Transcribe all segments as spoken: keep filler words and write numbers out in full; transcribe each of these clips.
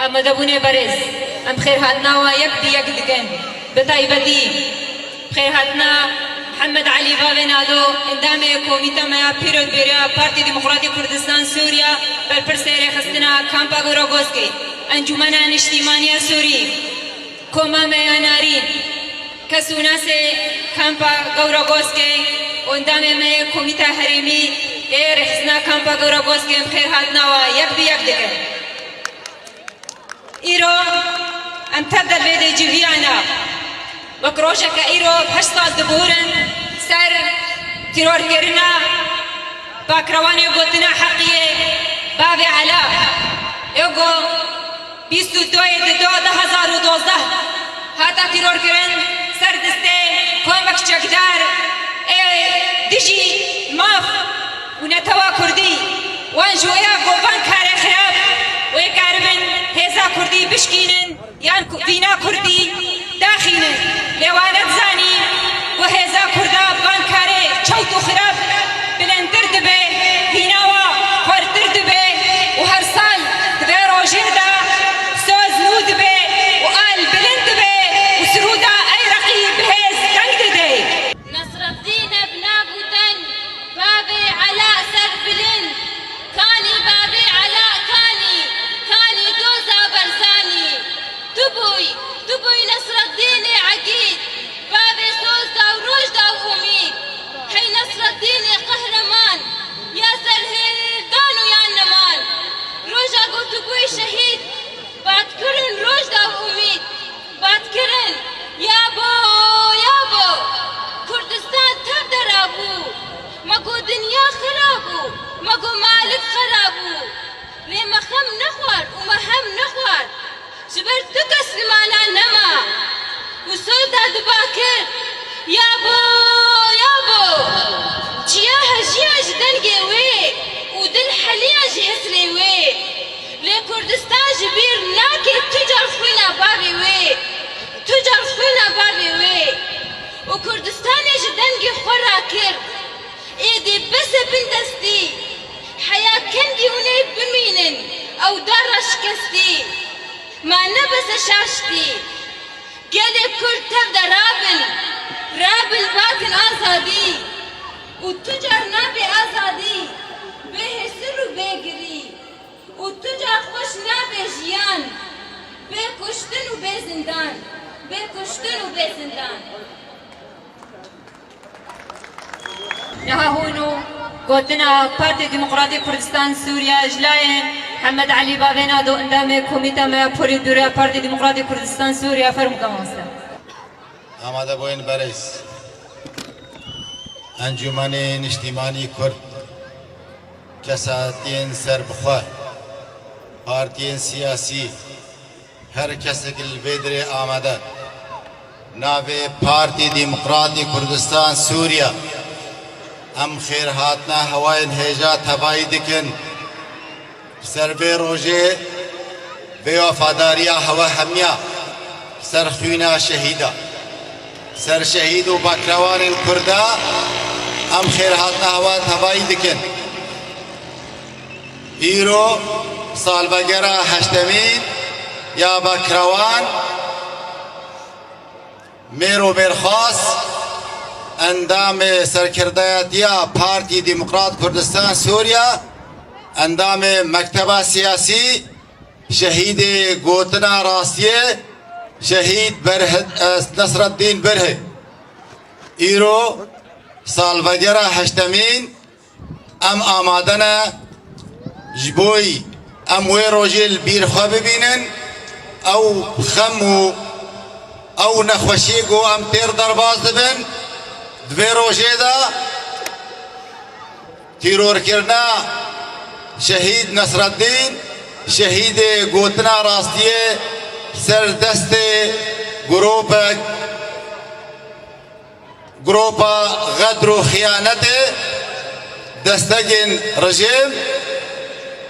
Amadebûnê berêz, em xêrhatina we yek bi yek dikin. Bi taybetî, xêrhatina Mihemed Elî Bavê Nado, endamê komîta me ya pîrotbêriya Partî Demokratîk Kurdistan Sûriya, berpirsê rêxistina Kampa Gorogoskê, Encûmena Niştîmaniya Sûrî, Koma me ya Narîn, kesûnasê Kampa Gorogoskê û endamê me yê Komîta Herêmî yê Rêxistina Kampa Gorogoskê, em xêrhatina we yek bi yek dikin. Îro em tev de li vê dê civiyane. Wek rojeke îro heşt sal diburin ser tîrorkirina, pakrewanê gotina heqiyê bavê Ela. Ê ku bîst û doyê di do du hezar û dozdeh hate tîrorkirin ser destê komek çekdar ê dijî maf û netewa kurdî. Wan ji wê ya ku van karê xirab wê karibin hêza kurdî bişkînin yan ku vîna kurdî daxînin. Lê wan nedizanî ku hêza kurda van karê çewt û xirab bilindtir dibe, vîna wa xwertir dibe û her sal di vê rojê de soz nû dibe û al bilind dibe û sirûda Eyreqî bi hêz deng dide. Nesreddîn ev nav û deng, bavê Ela serbilind, kanî bavê Ela kanî, kanî doza Berzanî. Tu bûy, tu bûy Nesreddînê egîd, bavê soz da û roj da û umîd. Hey Nesreddînê qehreman, ya ser hêl dan û ya neman. Roja ku tu bûy şehîd, bat kirin roj da û umîd. Bat kirin, yabo, yabo, Kurdistan tev de rabû. Me got dinya xira bû, me got malik xera bû. Lê me xem nexwar û me hem nexwar. Ji ber tu kes li mala nema. Û soz da diba kir, yabo, yabo. Çiya hejiya ji dengê wê û dil heliya ji hesrê wê. Lê Kurdistan ji bîr nake tu car xwîna bavê wê, tu car xwîna bavê wê. Û Kurdistanê ji dengê xwe rakir. Êdî bes e bindestî. Heya kengî hûn ê bimînin, ew dar ra şikestî. Ma ne bes e şaştî. Gelê Kurd tev de rabin, rabin bakin azadî. Û tu car nabê azadî bê hêsir û bê girî. Û tu car xweş nabe jiyan bê kuştin û bê zindan, bê kuştin û bê zindan. Niha hûn û gotina Partî Demokratîk Kurdistan Sûriye ji layên Hemed Elî Bavê Nado, endamê Komîta me ya Polîtbûroya Partî Demokratîk Kurdistan Sûriye, fermû ke mamoste. Amadebûyên berêz, Encûmenê Niştîmanî Kurd, kesatiyên serbixwe, partiyên siyasî, her kesek li vê dirê amade, navê Partî Demokratî Kurdistan Sûriye, em xêrhatina hewayên hêja tevayî dikin. Ser vê rojê, vê wefadariya hewe hemiya ser xwîna şehîda, ser şehîd û bakrewanên Kurda, em xêrhatina hewa tevayî dikin. Îro salvegera heştemîn ya bakrewan Mêr û mêrxas, endamê serkirdayetiya Partî Demokrat Kurdistan Sûriye, endamê Mekteba Siyasî, şehîdê gotina rastiyê, şehîd Berhid, Nesreddîn Berhî. Îro salvegera heştemîn. Em amade ne ji bo em wê rojê li bîr xwe bibînin, ew xem û ew nexweşiyê ku em têr derbas dibin, di vê rojê de tîrorkirina şehîd Nesreddîn, şehîdê gotina rastiyê ser destê grûpek Gropa xedr û xiyanetê destegên rejîm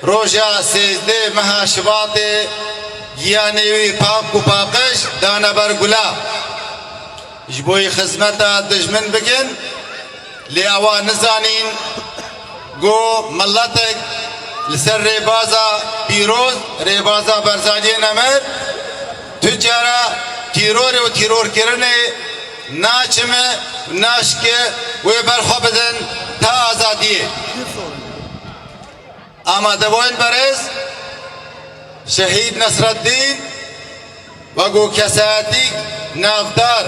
roja sêzdeh meha Şibatê giyanê wî pak û paqij dane ber gula. Ji bo xizmeta dijmin bikin, lê ewa nizanîn ku miletek Li ser rêbaza pîroz, rêbaza Barzaniyê nemir, tu cara tîrorê û tîrorkirinê naçime, naşke wê berxwe bidin ta azadiyê. Amadevoyên berêz, Şehîd Nesreddîn wekû kesayetîk navdar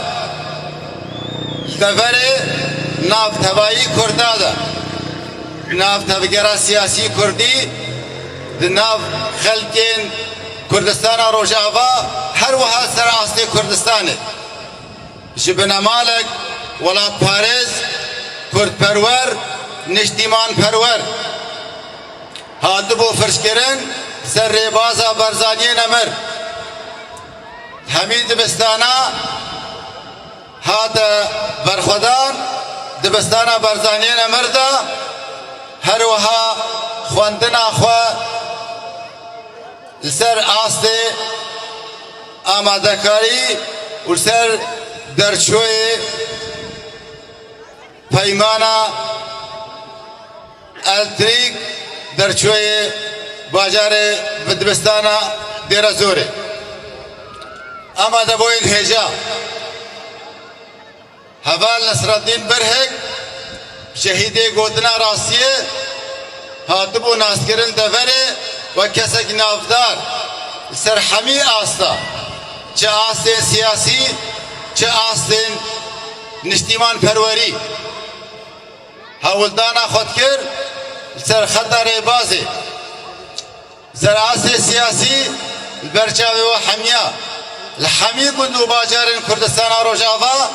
li deverê navtevayî Kurda de, nav tevgera siyasî Kurdî, di nav xelkên Kurdistana Rojava, her wiha ser astê Kurdistanê. Ji binemalek welatparêz, kurdperwer, niştîmanperwer hatibû firçkirin ser rêbaza Barzaniyê nemir. Hemî dibistana hate berxwedan, dibistana Barzaniyê nemir de her wiha xwendina xwe li ser astê amadekarî û li ser derçoyê peymana elektrîk derçoyê bajarê dibistana Dêrezorê. Amadevoyên hêja. Heval Nesreddîn Birhik, şehîdê gotina rastiyê, hatibû naskirin deverê wek kesek navdar li ser hemî asta, çi astên siyasî, çi astên niştîmanperwerî. Hewldana xwe dikir li ser xeta rêbazê. Ser astê siyasî li ber çavê we hemiya li hemî gund û bajarên Kurdistana Rojava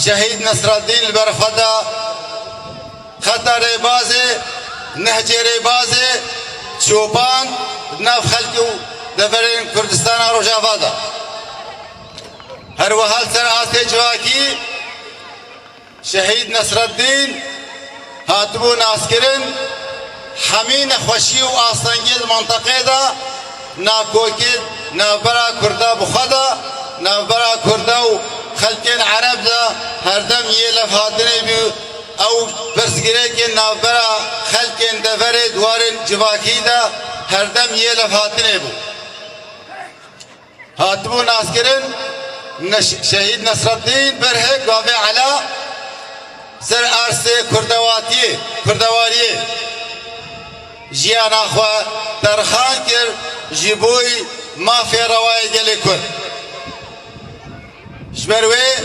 Şehîd Nesreddîn li ber xwe de xeta rêbazê, nehcê rêbazê çopan di nav xelk û deverên Kurdistana Rojava de. Her wiha li ser astê civakî Şehîd Nesreddîn hatibû naskirin, hemî nexweşî û astengiyê di mintaqê de nakokê navbera Kurda bi xwe de, navbera Kurda û xelkên Ereb de herdem yê levhatinê bû. Ew pirsgirêkên navbera xelkên deverê di warên civakî de herdem yê levhatinê bû. Hatibû naskirin, Neş-, Şehîd Nesreddîn Birhik Gavê Ela ser arsê kurdewatiyê, kurdewariyê jiyana xwe terxan kir ji bo mafê rewayê gelê Kurd. Ji ber wê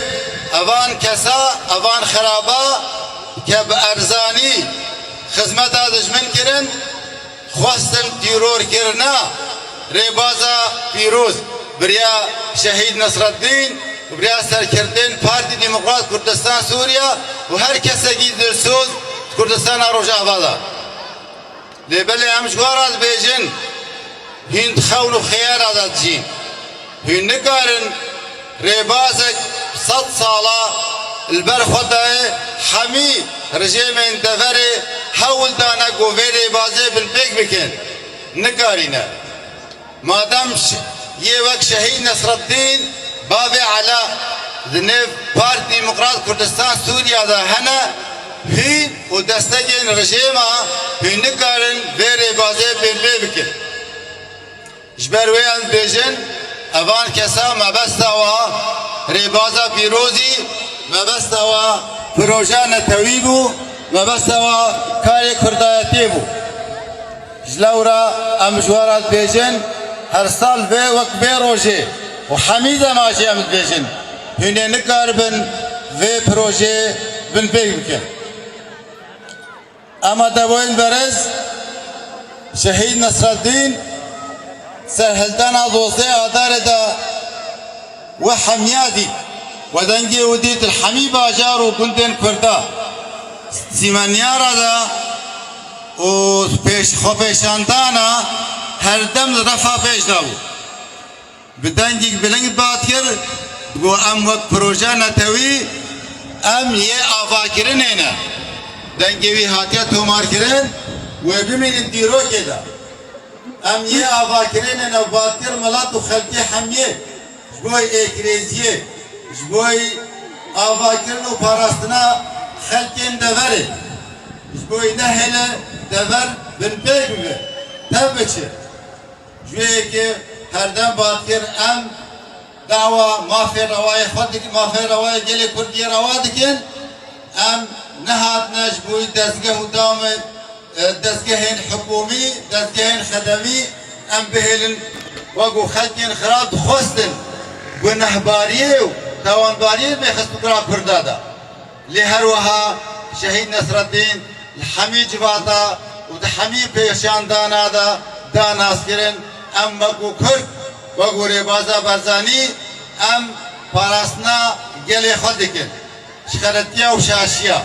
evan kesa, evan xeraba ke bi erzanî xizmeta dijmin kirin, xwestin tîrorkirina rêbaza pîroz bi riya Şehîd Nesreddîn û bi riya serkirdên Partî Demokrat Kurdistan Sûriya û her kesekî dilsoz di Kurdistana Rojava de. Lê belê em ji wan re dibêjin, hûn di xewn û xeyala de dijîn. Hûn nikarin rêbazek sed sala li ber xwe dayê hemî rejêmên deverê hewl dane ku vê rêbazê binpêk bikin. Nikarîne. Madem ş-, yê wek Şehîd Nesreddîn, Bavê Ela di nêv Partî Demokrat Kurdistan Sûriya de hene, hûn û destegên rejêma hûn nikarin vê rêbazê binpê bikin. Ji ber wê em dibêjin, evan kesa mebesta wa rêbaza pîrozî, mebesta wa proja netewî bû, mebesta wa karê kurdayetiyê bû. Ji lewra em ji we re dibêjin, her sal vê wek vê rojê û hemî zema jî em dibêjin, hûn ê nikaribin vê projeyê binpêk bikin. Amadevoyên berêz, Şehîd Nesreddîn serhildana dozdeh Adarê de we hemiya dît, we dengê wî dît li hemî bajar û gundên Kurda. Sîmenya re de û pêş, xwepêşandana her dem li refa pêş de bû. Bi dengek bilind bat kir, got, em wek proje netewî, em yê avakirinê ne. Dengê wî hatiye tomarkirin, wê bimînin dîrokê de. Em yê avakirinê ne, bat kir milet û xelkê hemiyê. Ji bo êkrêziyê, ji bo avakirin û parastina xelkên deverê, ji bo nehêle dever binpêk bibe. Tev biçe. Ji wê yekê herdem ba dikir, em dawa mafê rewayê xwe dik-, mafê rewayê gelê Kurdiyê rewa dikin. Em nehatine ji bo dezgeh û dawamê, e, dezgehên hikûmî, dezgehên xedemî em bihêlin. Wek ku xelkên xirab dixwestin gunehbariyê û tawanbariyê bê xist û kura Kurda de. Lê her wiha Şehîd Nesreddîn li hemî civata û di hemî pêşandana de da naskirin. Em wekû Kurd, wekû rêbaza Barzanî, em parastina gelê xwe dikin ji xeretiya û şaşiya.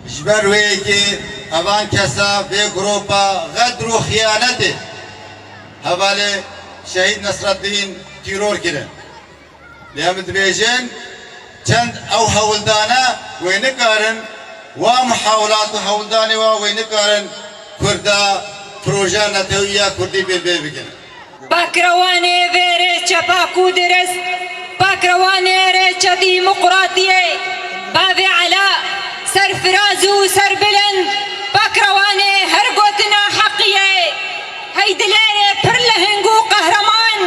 Ji ber wê yekê evan kesa vê gropa xedr û xiyanetê hevalê Şehîd Nesreddîn tîror kirin. Lê em dibêjin, çend ew hewldane wê nikarin, wa muhawilat û hewldanê wa wê nikarin Kurda proja netewî ya Kurdî bê bê bikin. Pakrewanê vê rê çepak û dirist, pakrewanê rê çe dîmuqratiyê, bavê Ela, serfiraz û serbilind, pakrewanê her gotina heqiyê. Hey dilêrê pir leheng û qehreman,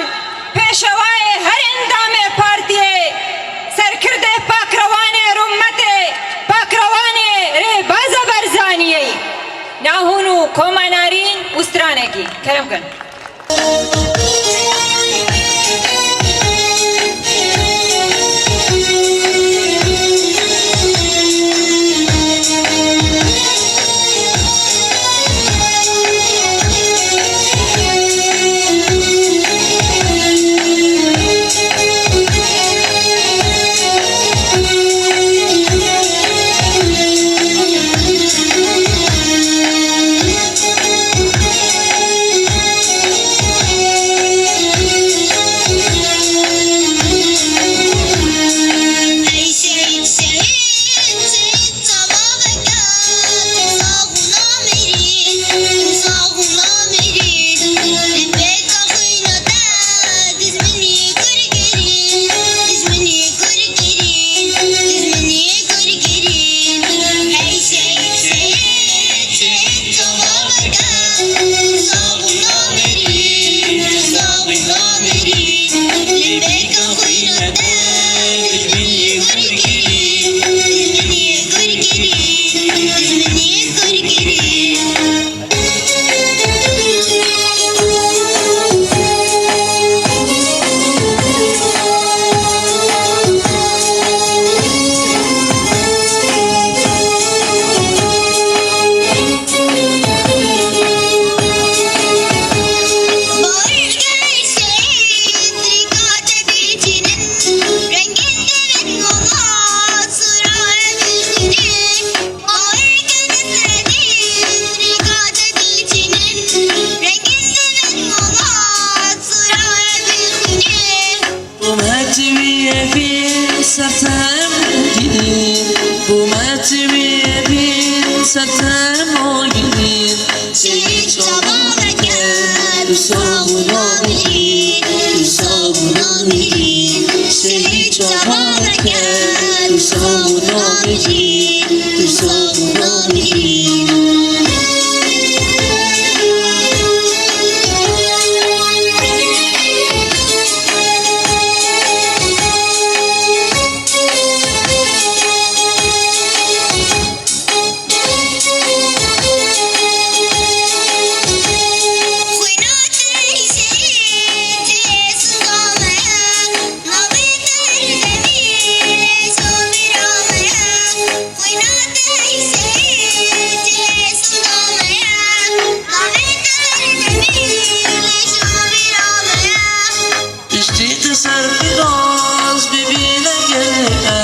pêşewayê her endamê partiyê, serkirdê pakrewanê rûmetê, pakrewanê rêbaza Barzaniyê. Nahûn û Koma Narîn û stranekî. Kerem kin. Bûme çiviyê bîn sertem û girîn, bûme çiviyê bîn sertem û girîn. Şehîd çava meker, tu sax û namirîn, tu sax û namirîn. Şehîd çava meker, tu sax û namirîn, tu sax û namirîn. Piştî te serfiraz bibîne gelê me,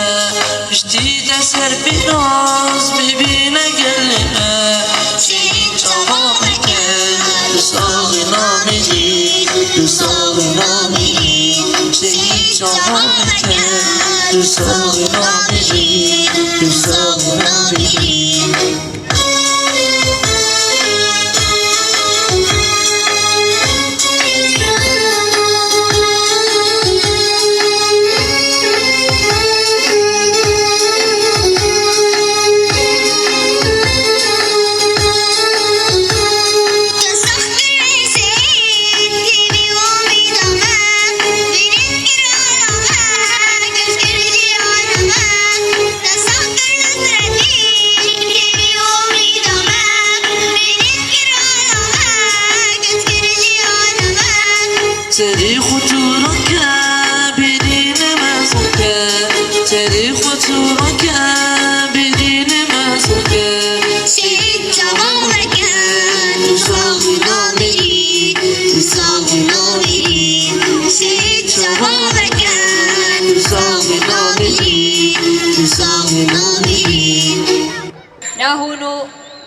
piştî te serfiraz bibîne gelê me. Şehîd çava meke, tu sax û namirî, tu sax û namirî. Şehîd çava meke, tu sax û namirî, tu sax û namirî.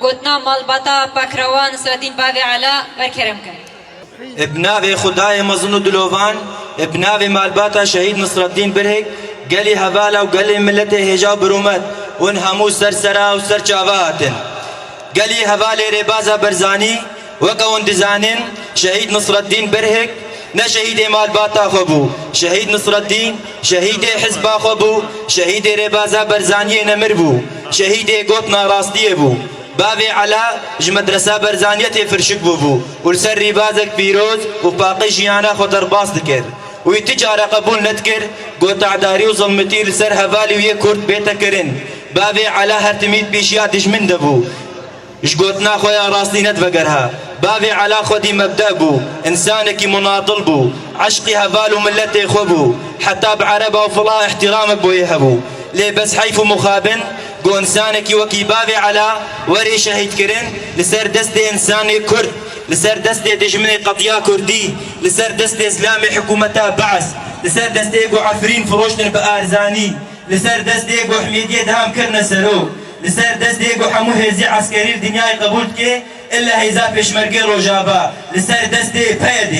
Gotina malbata Pakrewan Nisreddîn Bavê Ela, ber kerem ke. Bi navê Xwedayê mezin û dilovan, bi navê malbata Şehîd Nisreddîn Birhik, gelî hevala û gelê miletê hêja û birûmet, hûn hemû ser sera û ser çava hatin. Gelî hevalê rêbaza Berzanî, weke hûn dizanin, Şehîd Nisreddîn Birhik ne şehîdê malbata xwe bû. Şehîd Nisreddîn, şehîdê hizba xwe bû, şehîdê rêbaza Berzaniyê nemir bû, şehîdê gotina rastiyê bû. Bavê Ela ji medresa Berzaniyê têfirşik bûbû û li ser rîbazek pîroz û paqij jiyana xwe derbas dikir. Wî ti care qebûl nedikir ku te'darî û zilmitî li ser hevalî wî yê Kurd bête kirin. Bavê Ela her timî di pêşiya dijmin de bû. Ji gotina xwe ya rastî nedivegeriha. Bavê Ela xwedî mebde bû, însanekî munadil bû, eşqî heval û miletê xwe bû. Heta bi ereba û fila îhtîramek bo yê hebû. Lê bes heyf û mixabin ku însanekî wekî Bavê Ela werê şehîdkirin li ser destê însanê Kurd, li ser destê dijminê qetiya Kurdî, li ser destê zilamê hikûmeta Be's, li ser destê ku Efrîn firoştin bi arzanî, li ser destê ku Hemîdiyê deham kirine serok, li ser destê ku hemû hêzê eskerî li dinyayê qebûl dike, illa hêza pêşmergê Rojava, li ser destê P Y D.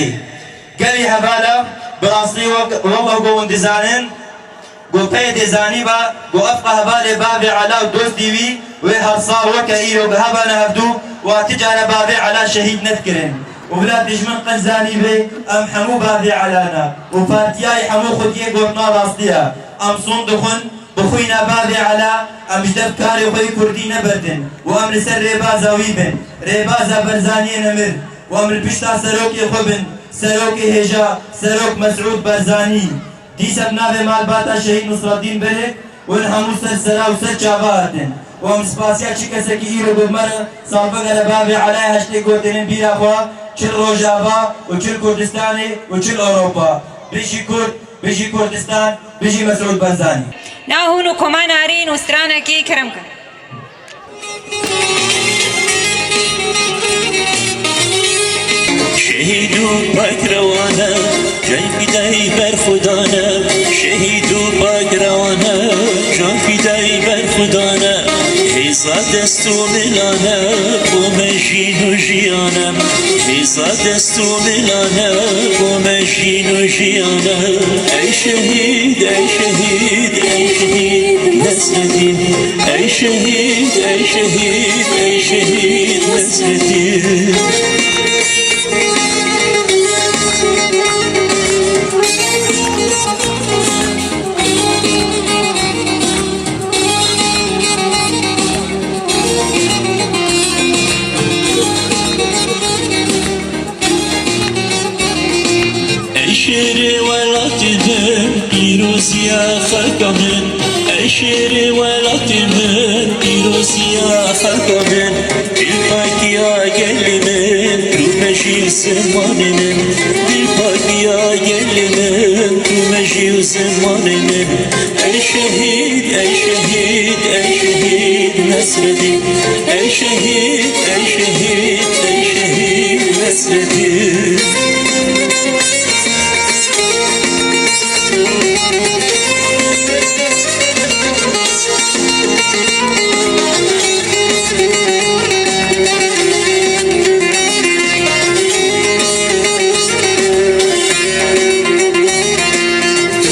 Gelî hevala, bi rastî wek, wek ku hûn dizanin, ku P Y D zanîba ku ev hevalê Bavê Ela û dostî wî wê her sal weke îro bihevane hevdû, wa ti care Bavê Ela şehîd nedikirin. Û bila dijmin qet zanîbe, em hemû Bavê Ela ne û partiyayê hemû xwediyê gotina rastî ye. Em son dixwin, bi xwîna Bavê Ela, em ji dev karê xwe yê Kurdî neberdin û em li ser rêbaza wî bin, rêbaza Berzaniyê nemir û em li pişta serokê xwe bin, serokê hêja, serok Mesûd Berzanî. Dîsa bi navê malbata Şehîd Nisreddîn Birhik, hûn hemû ser sera û ser çava hatin û em spasiya çi kesekî îro bi me re salvegera Bavê Elaya heştê gotinên bîra xwe, çi li Rojava û çi li Kurdistanê û çi li Ewropa. Bijî Kurd, bijî Kurdistan, bijî Mesûd Barzanî. Na hûn û koma narîn û stranekî kerem kin. Şehîd û pakrewane, can fidayî ber Xuda ne. Şehîd û pakrewane, can fidayî ber Xuda ne. Hêza dest û milane, bo me jîn û jiyane. Hêza dest û milane, bo me jîn û jiyane. Ey şehîd, ey şehîd, ey şehîd Nesreddîn. Ey şehîd, ey şehîd, ey şehîd Nesreddîn. Ey şêrê welatê min, pîroziya xelka min. Ey şêrê welatê min, pîroziya xelka min. Dilpakiya gelê min, rûmejî zimanê min. Dilpakiya gelê min, rûmejî zimanê min. Ey şehîd, ey şehîd, ey şehîd Nesreddîn. Ey şehîd, ey şehîd, ey şehîd Nesreddîn.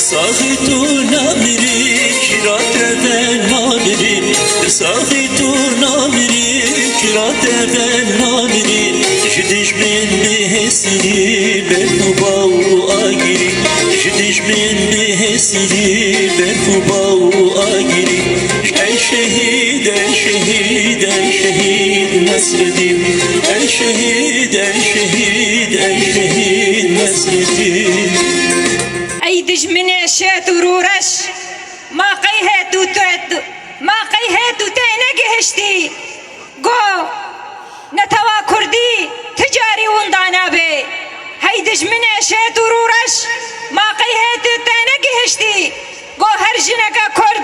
Saxî tu namirî, kira te ve namirî. Saxî tu namirî, kira te ve namirî. Ji dijmin bihêsî, berf û baw û agirî. Ji dijmin bihêsî, berf û baw û agirî. Ey şehîd, ey şehîd, ey şehîd Nesreddîn. Ey şehîd, ey şehîd, ey şehîd Nesreddîn. Ey dijminê şêt û rûreş, ma qey hê tu te, ma qey hê tu tê negihiştî? Go netewa Kurdî ti carî winda nabe. Hey dijminê şêt û rûreş, ma qey hê tu tê negihiştî? Go her jineke Kurd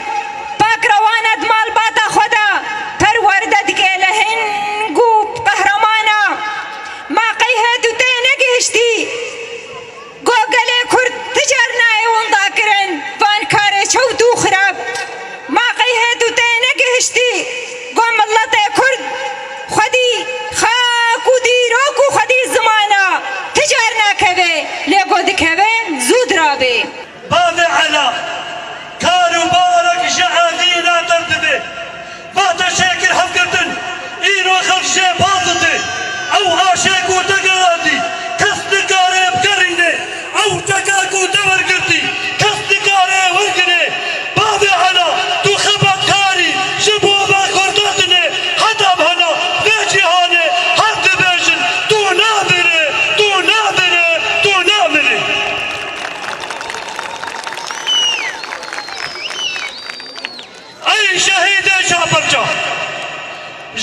pakrewane di malbata xwe de perwerde dike, leheng û qehremana. Ma qey hê tu tê negihiştî? Go gelê Kurd ti car nayê winda kirin van karê çewt û xirab. Ma qey hê tu tê negihiştî? Go miletê Kurd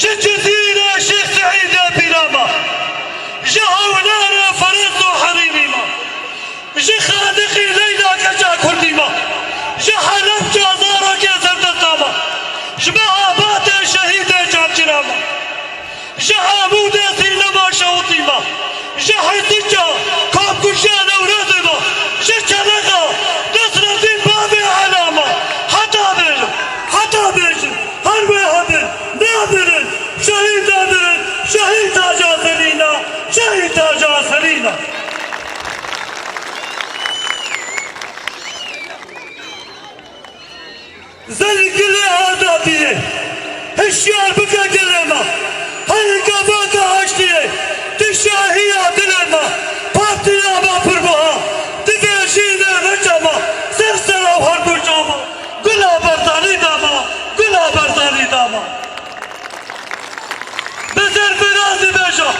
Ji Cizîrê Şêx Seîdê pîra me, ji Hewlêrê Firez û Herîmî me, ji Xaliqî Leyla keça Kurdî me, ji Helebca zarokê serdesta me, ji Mehabatê şehîdê çavçira me, ji Amûdê sînema şewitî me, ji Hesîca komkujiya Newrozê me, ji Çelexa Nesreddîn bavê Ela me. Heta bêjim, heta bêjim, her wê hebin, namirin, şehîd namirin, şehîd taca serîna, şehîd taca serîna. Zengilê azadiyê, hişyar bike gelê me. Hey gavaka aştiyê, tu şahiya dilê me. Partiya me pir buha, divê jî ne reca me. Ser sera her du çawa, gula Barzanî dama, gula Barzanî dama. Bi zerfirasî beja,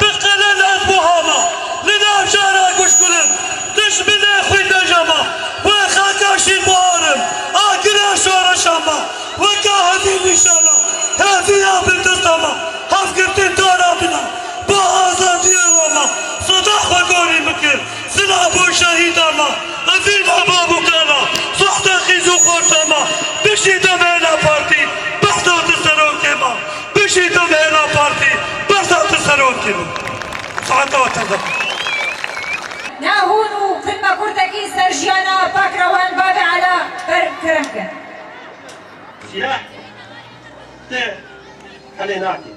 bi qelen ez buhama, li nav jara guş gulim, dijminê xwîn dejama, wê xaka şîn buharim, agirê şoreşa me, weka hevî nîşana, hêviya bindesta me, hevgirtin dara bina, ba azadiyê Roma, seda xwe gorî bikir. Silav bo şehîda me, evîna bav û kala, sohte xîz û xorta me, bijî demê La Partî, behsa tu serokê me, bijî demê La Partî, behsa tu serokê me. Saeta we teze. Ne hûn û filma kurtekî ser jiyana Pakrewan Bavê Ela ber kerem kin. Sîleh te helê nake.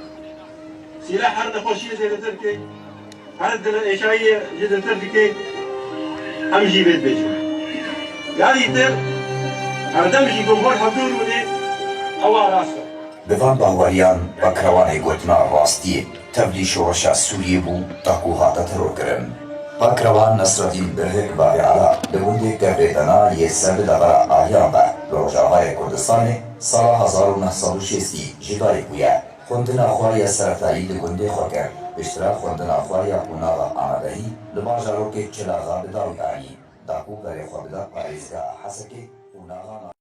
Sîleh her nexweşiyê zêdetir dike, her dilêşayiyê zêdetir dike, em jî vê dibêjin. Ya dîtir, herdem jî ku hol hevdû rûnê, ewa rast e. Bi van baweriyan Pakrewanê gotina rastiyê tevlî şoreşa Sûriyê bû, ta ku hate terorkirin. Pakrewan Nesreddîn Birhik Bavê Ela li gundê Kevrê Dena yê ser bi devera Aliyan ve li Rojavayê Kurdistanê sala hezar û neh sed û şêstî ji dayik bûye. Xwendina xwe ya seretayî li gundê xwe kir. Piştre xwendina xwe ya qonaxa amadehî li bajarokê Çilaxa bi dawî anî. Da ku berê xwe bida parêzgeha Hesekê, qonaxa